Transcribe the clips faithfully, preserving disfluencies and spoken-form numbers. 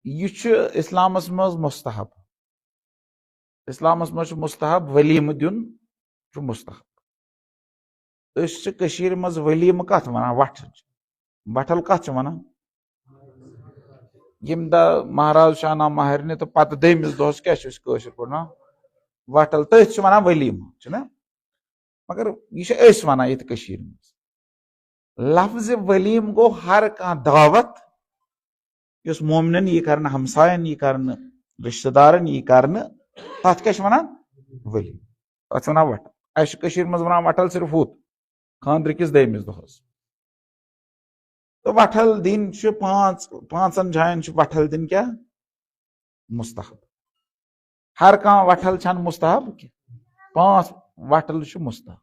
یہِ چھُ اسلامس منٛز مستحب۔ اسلامس منٛز چھُ مستحب، ولیمہٕ دیُن چھُ مستحب۔ أسۍ چھِ کٔشیٖرِ منٛز ولیمہٕ کتھ ونان؟ وٹھ۔ وٹھل کتھ چھِ ونان؟ ییٚمہِ دۄہ مہراز چھُ انان مہرنہِ تہٕ پتہٕ دوٚیمِس دۄہس کیٛاہ چھِ أسۍ کٲشِر پٲٹھۍ ونان؟ وٹھل۔ تٔتھۍ چھِ ونان ولیمہٕ، چھُنہ؟ مگر یہِ چھِ أسۍ ونان ییٚتہِ کٔشیٖرِ منٛز۔ لفظِ ولیم گوٚو ہر کانٛہہ دعوت یُس مومنن یی کرنہٕ، ہمساین یی کرنہٕ، رشتہٕ دارن یی کرنہٕ، تتھ کیٛاہ چھِ ونان؟ ولیم۔ تتھ چھِ ونان وٹھل۔ اسہِ چھِ کٔشیٖرِ منٛز ونان وٹھل صرف ہُتھ خانٛدرٕ کِس دوٚیمِس دۄہس۔ تہٕ وٹھل دِنۍ چھِ پانٛژ، پانٛژن جاین چھِ وٹھل دِنۍ کیٛاہ؟ مستحب۔ ہر کانٛہہ وٹھل چھَنہٕ مستحب کینٛہہ۔ پانٛژھ وٹھل چھِ مستحب۔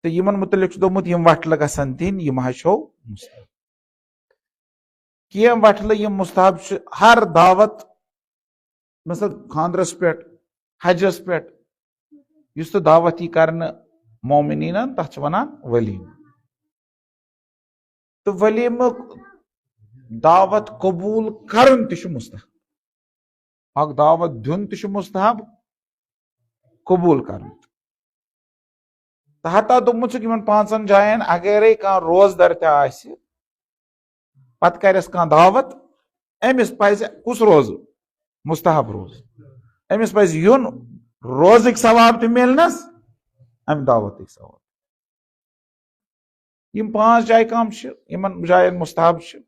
تہٕ یِمن متعلق چھُ دوٚپمُت، یِم وٹھلہٕ گژھن دِنۍ، یِم حظ چھو مستحب۔ کینٛہہ وٹھلہٕ یِم مستحب چھِ، ہر دعوت، مثلاً خانٛدرس پٮ۪ٹھ، حجس پٮ۪ٹھ، یُس تہِ دعوت یی کرنہٕ مومنیٖنن، تتھ چھِ ونان ولیم۔ تہٕ ولیمُک دعوت قبول کرُن تہِ چھُ مستحب۔ اکھ دعوت دیُن تہِ چھُ مستحب، قبول کرُن تہِ۔ تہٕ حتیٰ دوٚپمُت چھُکھ، یِمن پانٛژن جاین اگرے کانٛہہ روزدر تہِ آسہِ، پتہٕ کرٮ۪س کانٛہہ دعوت، أمِس پزِ کُس روزٕ؟ مستحب روزٕ۔ أمِس پزِ یُن، روزٕکۍ ثواب تہِ مِلنس، امہِ دعوتٕکۍ ثواب۔ یِم پانٛژھ جایہِ کم چھِ، یِمن جاین مستحب چھِ۔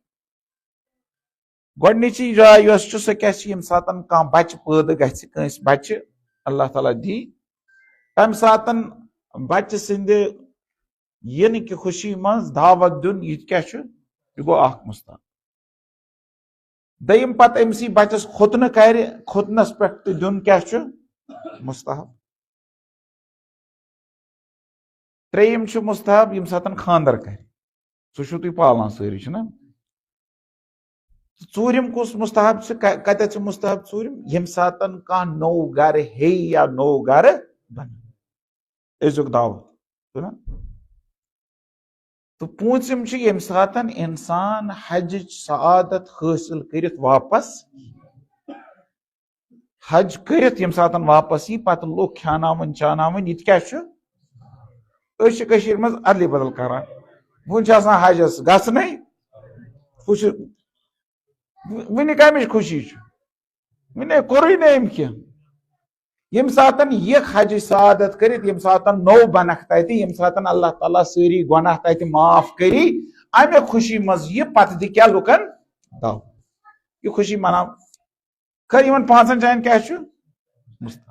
گۄڈٕنِچی جاے یۄس چھِ، سۄ کیٛاہ چھِ؟ ییٚمہِ ساتن کانٛہہ بچہٕ پٲدٕ گژھِ، کٲنٛسہِ بچہٕ اللہ تعالیٰ دی، تمہِ ساتن بچہٕ سٕنٛدِ یِنہٕ کہِ خوشی منٛز دعوت دیُن، یہِ تہِ کیٛاہ چھُ؟ یہِ گوٚو اکھ مستحب۔ دوٚیِم، پتہٕ أمِس یی بچس ختنہٕ کرِ، ختنس پٮ۪ٹھ تہِ دیُن کیٛاہ چھُ؟ مستحب۔ ترٛیٚیِم چھُ مستحب، ییٚمہِ ساتن خانٛدر کرِ، سُہ چھُو تُہۍ پالان سٲری، چھُنہ؟ ژوٗرِم کُس مستحب چھُ؟ ک-، کتٮ۪تھ چھُ مستحب ژوٗرِم؟ ییٚمہِ ساتن کانٛہہ نوٚو گرٕ ہیٚیہِ یا نوٚو گرٕ بنہِ۔ أزیُک دعوت، چھُنہ؟ تہٕ پوٗنٛژِم چھُ، ییٚمہِ ساتن انسان حجٕچ سعادت حٲصِل کٔرِتھ واپس، حج کٔرِتھ ییٚمہِ ساتن واپس یی، پتہٕ لُکھ کھیاناوٕنۍ چاناوٕنۍ، یہِ تہِ کیٛاہ چھُ؟ أسۍ چھِ کٔشیٖرِ منٛز ادلہِ بدل کران۔ وُنہِ چھِ آسان حجس گژھنَے، ہُہ چھُ، وُنہِ کمِچ خوشی چھُ؟ وُنہِ کوٚرُے نہٕ أمۍ کینٛہہ۔ ییٚمہِ ساتن یہِ حجٕچ سعادت کٔرِتھ، ییٚمہِ ساتن نوٚو بنکھ تتہِ، ییٚمہِ ساتن اللہ تعالیٰ سٲری گۄناہ تتہِ معاف کٔری، امہِ خوشی منٛز یہِ پتہٕ دِ کیٛاہ لُکن؟ دعوت۔ یہِ خوشی مناو۔ خٲر، یِمن پانٛژن جاین کیٛاہ چھُ؟ مستحب۔